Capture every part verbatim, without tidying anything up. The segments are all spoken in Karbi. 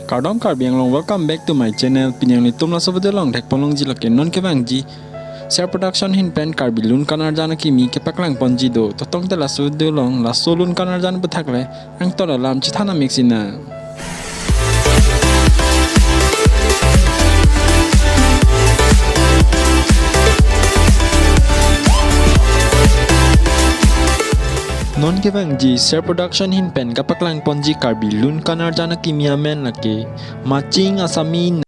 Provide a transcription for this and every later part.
Kardom Karbi Anglong, welcome back to my channel. Pini nanglitum laso video along thekponlongji lake non kevangji Ser Production ahin pen Karbi Lun Kan Arjan akimi kepaklang ponji do. To tangte laso video along laso lun kan arjan aputhak le angtor alam chethan amik sinang. Non kevangji Ser Production ahin pen kapaklang ponji Karbi Lun Kan Arjan akimi amen lake Maching Asami.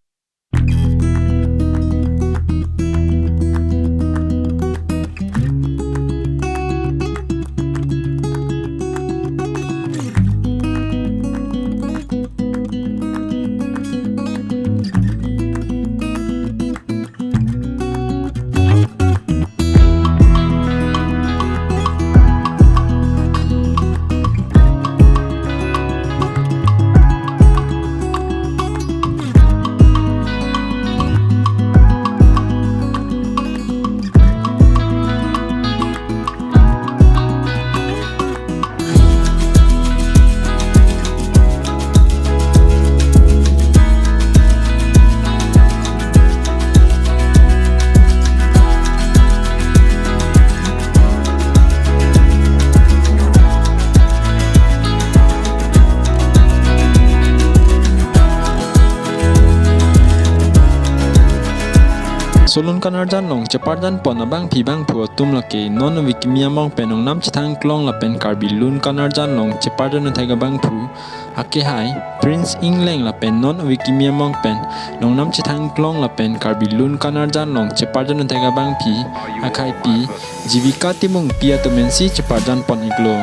Laso lun kan arjan along cheparjan pon abangpi bangphu atum lake non ove kimi among pen ongnam chethang klong lapen Karbi Lun Kan Arjan along cheparjan athek abangphu akehai Prince Engleng lapen non ove kimi among pen ongnam chethang klong lapen Karbi Lun Kan Arjan along cheparjan athek abangpi akhaipi Jivika Timungpi atum ensi cheparjan pon iklo.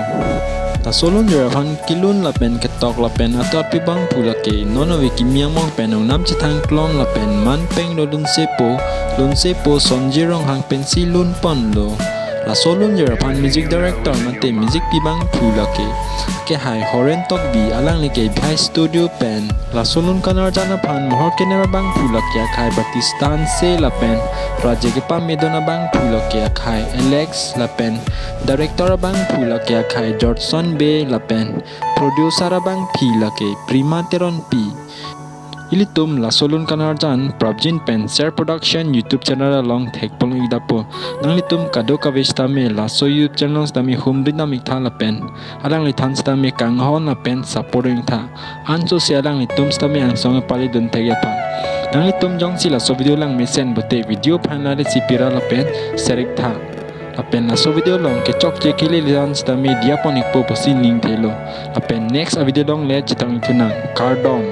Laso lun jor aphan kelun lapen ketok lapen atot pi bangphu lake non ove kimi among pen ongnam chethang klong lapen man peng do lunsepo, lunsepo Sonji Ronghang pensi lun ponlo. Laso lun jor aphan music director mate music pi bangphu lake akehai Horen Tokbi, alangli ke Bihai Studio pen. Laso lun kan arjan aphan mohor kenep abangphu lake akhai Batista Hanse lapen raje kepamedun abangphu lake akhai Alex lapen director abangphu lake akhai Jordson Bey lapen producer abangpi lake Prima Teronpi. Ilitum laso lun kan arjan prapjin pen Ser Production YouTube channel along thekponlong ikdappo. Nanglitum kadokave sitame laso YouTube channel sitame humri nam iktha lapen alanglithan sitame kanghon lapen support iktha. Ansose alanglitum sitame angsong paledun thekji aphan. Nanglitum jongsi laso video langmesen pute video aphan nari sipira lapen share iktha. Lapen laso video along kechokche kele liran sitame diya pon ikpo pusi ningthelo. Lapen next a video along le chetong ikthu nang. Kardom.